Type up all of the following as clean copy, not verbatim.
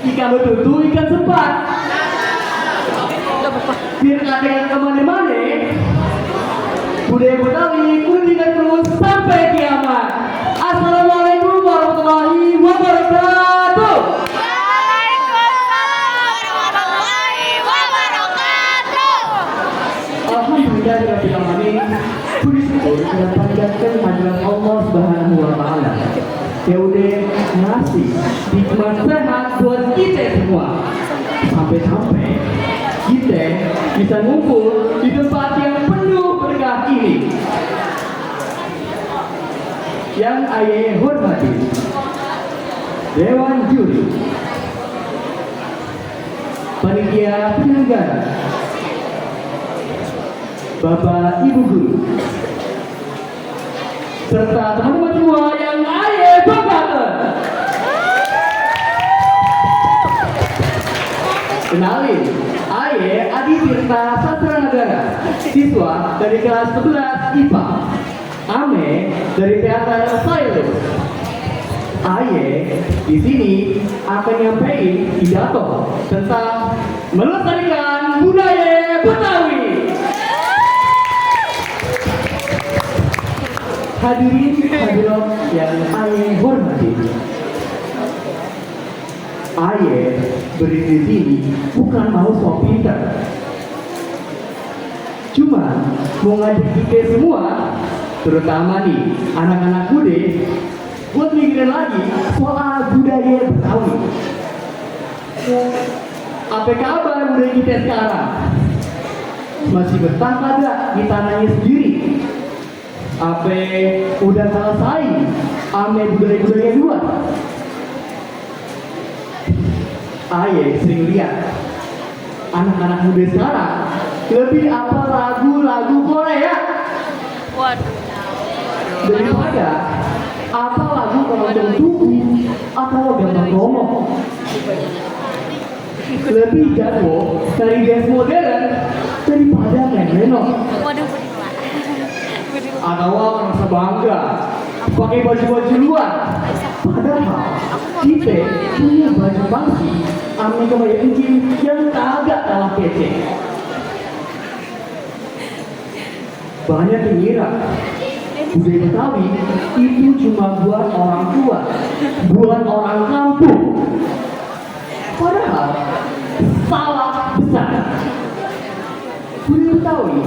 Ikan betutu, ikan sepat. Biar kalian kemana-mana, budaya Betawi kunjungan terus sampai kiamat. Assalamualaikum warahmatullahi wabarakatuh. Alhamdulillah rabbil alamin. Puji syukur kita panjatkan hadirat Allah Subhanahu wa taala. Ya udah ngasih hikmat sehat buat kita semua. Sampai-sampai kita bisa ngumpul di tempat yang penuh berkah ini. Yang ayah hormati Dewan Juri, panitia penyelenggara, Bapak Ibu Guru, serta teman-teman semua yang ayah banggakan. Kenalin, ayah Adi Tirta Sastra Negara, siswa dari kelas 11 IPA. Ame dari teater Silence. Ayah di sini akan nyampein pidato tentang melestarikan budaya Betawi. Hadirin hadirat yang ayah hormati, ayah berdiri di sini bukan mau sok pintar, cuma mau ngajak kita semua, terutama nih anak-anak muda, buat mikirin lagi soal budaya Betawi. Apa kabar budaya kita sekarang? Masih betah kagak di tanahnya sendiri? Apa udah selesai ame budaya-budaya luar? Ayah sering lihat anak-anak muda sekarang lebih apa lagu-lagu Korea. Waduh. Daripada apa lagu keroncong tubuh atau gambar ngomong. Lebih jago dari dance modern daripada main lenong. Waduh. Atau merasa bangga pakai baju-baju luar. Padahal kita punya baju bangsi ame kebaya kencing yang kagak kalah kece. Banyak yang ngira budaya Betawi itu cuma buat orang tua, buat orang kampung. Padahal salah besar. Budaya Betawi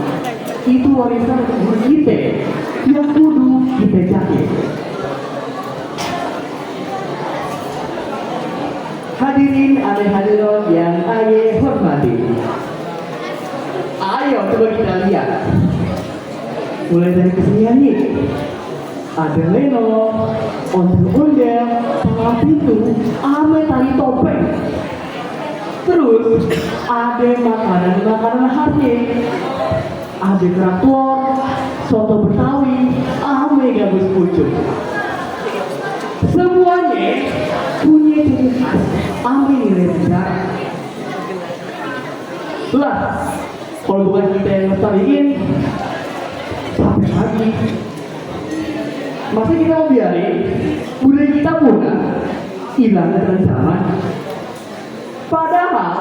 itu warisan leluhur kita yang kudu kita jaga. Hadirin hadirat yang ayah hormati, ayo coba kita lihat. Mulai dari kesenian nih, ada lenong, ondel-ondel, palang pintu, ame tali topeng. Terus ada makanan-makanan khasnya, ada kerak-telur, soto Betawi, ame gabus pucuk. Semuanya punya ciri khas, ame nilai sejarah. Lah, kalau bukan kita yang melestariin, sampai lagi. Masa kita mau biarin budaya kita punah, hilang dari zaman? Padahal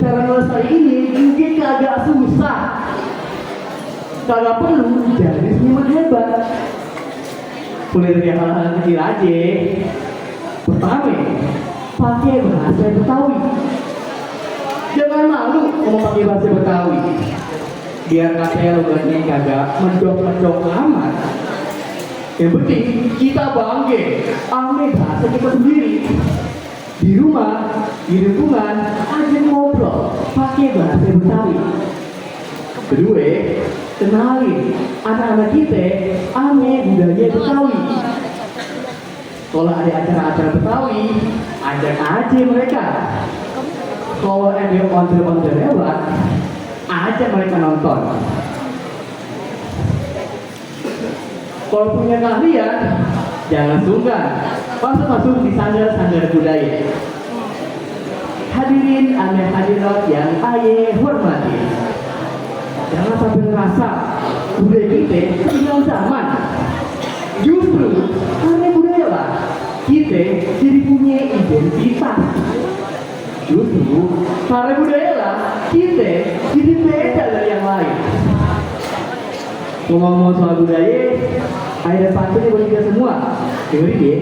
cara melestari ini mungkin agak susah. Kagak perlu jadi seniman hebat. Mulai dari hal-hal kecil aja. Pertama, pakai bahasa Betawi. Jangan malu ngomong pakai bahasa Betawi. Biar katanya logatnya kagak mendok-mendok amat. Yang penting kita bangga ame bahasa kita sendiri. Di rumah, di lingkungan, aja ngobrol pakai bahasa Betawi. Kedua, kenalin anak-anak kita ame budaya Betawi. Kalau ada acara-acara Betawi, ajak aja mereka. Kalau ada ondel-ondel lewat, ajak mereka nonton. Kalau punya keahlian, jangan sungkan masuk di sandal-sandal budaya. Hadirin hadirat yang ayah hormati, jangan sampai ngerasa budaya kita ketinggalan zaman. Justru karena budaya lah kita jadi punya identitas. Justru karena budaya lah kita jadi beda dari yang lain. Ngomong soal budaya, ada pantun buat kita semua. Dengerin ya.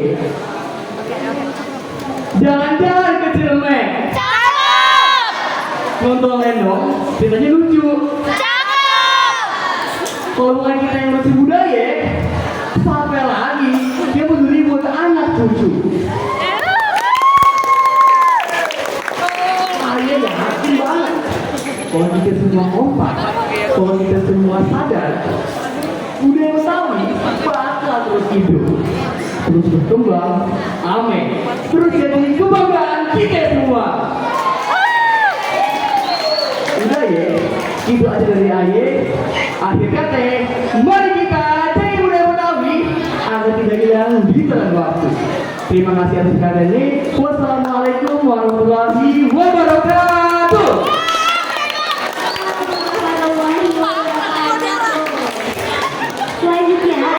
Jalan-jalan ke Ciremai. Cakep. Nonton lenong, ceritanya lucu. Cakep. Kalau bukan kita yang masih budaya, sampai lagi dia peduli buat anak cucu. Kalian yakin banget. Kalau kita semua kompak, kalau kita semua sadar, budaya Betawi bakal terus hidup, terus berkembang, amin. Terus jadi kebanggaan kita semua. Udah ya, itu aja dari Aye. Akhir kata, mari kita cari budaya Betawi agar tidak hilang di telan waktu. Terima kasih atas kehadirannya. Wassalamualaikum warahmatullahi wabarakatuh.